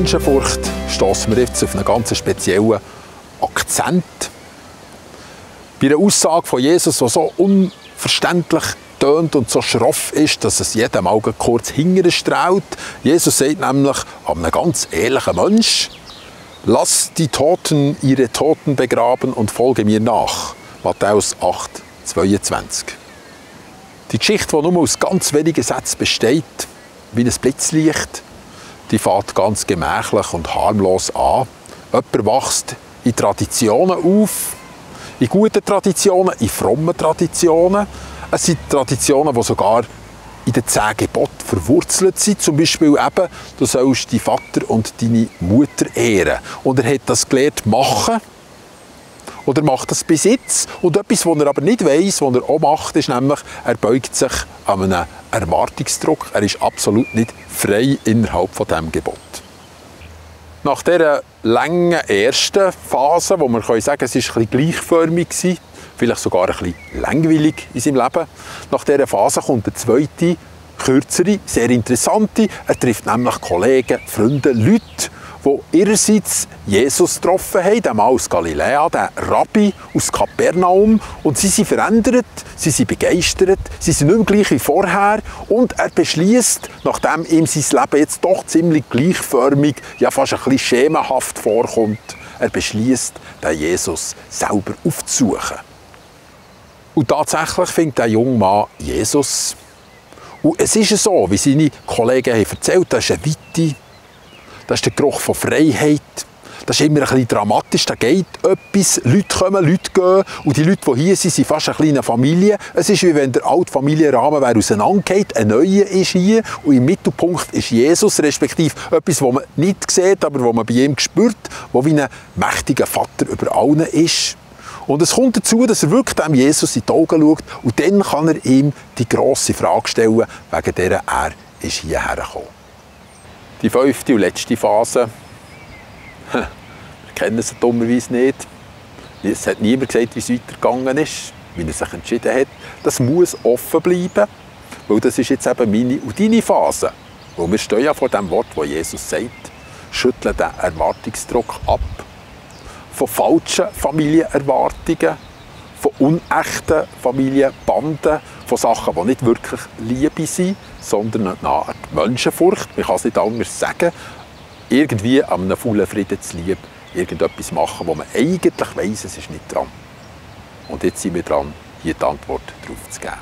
Menschenfurcht stossen wir jetzt auf einen ganz speziellen Akzent. Bei einer Aussage von Jesus, die so unverständlich tönt und so schroff ist, dass es jedem mal kurz hinterher strahlt. Jesus sagt nämlich an einen ganz ehrlichen Mensch: Lass die Toten ihre Toten begraben und folge mir nach. Matthäus 8, 22. Die Geschichte, die nur aus ganz wenigen Sätzen besteht, wie ein Blitzlicht, die fängt ganz gemächlich und harmlos an. Jemand wächst in Traditionen auf, in guten Traditionen, in frommen Traditionen. Es sind Traditionen, die sogar in den 10 Geboten verwurzelt sind. Zum Beispiel eben, du sollst deinen Vater und deine Mutter ehren. Und er hat das gelernt machen. Oder macht das bis jetzt. Und etwas, was er aber nicht weiss, was er auch macht, ist nämlich, er beugt sich an einem Erwartungsdruck. Er ist absolut nicht frei innerhalb von diesem Gebot. Nach dieser langen ersten Phase, wo man sagen kann, es war ein bisschen gleichförmig, vielleicht sogar ein bisschen langweilig in seinem Leben, nach dieser Phase kommt eine zweite, kürzere, sehr interessante. Er trifft nämlich Kollegen, Freunde, Leute, die ihrerseits Jesus getroffen haben, den Mann aus Galiläa, den Rabbi aus Kapernaum. Und sie sind verändert, sie sind begeistert, sie sind nicht mehr gleich wie vorher. Und er beschließt, nachdem ihm sein Leben jetzt doch ziemlich gleichförmig, ja fast ein bisschen schemenhaft vorkommt, er beschließt, den Jesus selber aufzusuchen. Und tatsächlich findet der junge Mann Jesus. Und es ist so, wie seine Kollegen haben erzählt, das ist eine Weite, das ist der Geruch von Freiheit. Das ist immer ein bisschen dramatisch, da geht etwas, Leute kommen, Leute gehen. Und die Leute, die hier sind, sind fast eine kleine Familie. Es ist wie wenn der alte Familienrahmen auseinandergeht, ein neuer ist hier. Und im Mittelpunkt ist Jesus, respektive etwas, das man nicht sieht, aber das man bei ihm spürt, wo wie ein mächtiger Vater über allen ist. Und es kommt dazu, dass er wirklich dem Jesus in die Augen schaut. Und dann kann er ihm die grosse Frage stellen, wegen der er ist hierher gekommen. Die 5. und letzte Phase, wir kennen sie dummerweise nicht. Es hat niemand gesagt, wie es weitergegangen ist, wie er sich entschieden hat. Das muss offen bleiben, weil das ist jetzt eben meine und deine Phase. Weil wir stehen ja vor dem Wort, das Jesus sagt, schütteln den Erwartungsdruck ab. Von falschen Familienerwartungen, von unechten Familienbanden, von Sachen, die nicht wirklich Liebe sind, sondern eine Art Menschenfurcht. Man kann es nicht anders sagen. Irgendwie an einem faulen Friedenslieb irgendetwas machen, wo man eigentlich weiss, es ist nicht dran. Und jetzt sind wir dran, hier die Antwort darauf zu geben.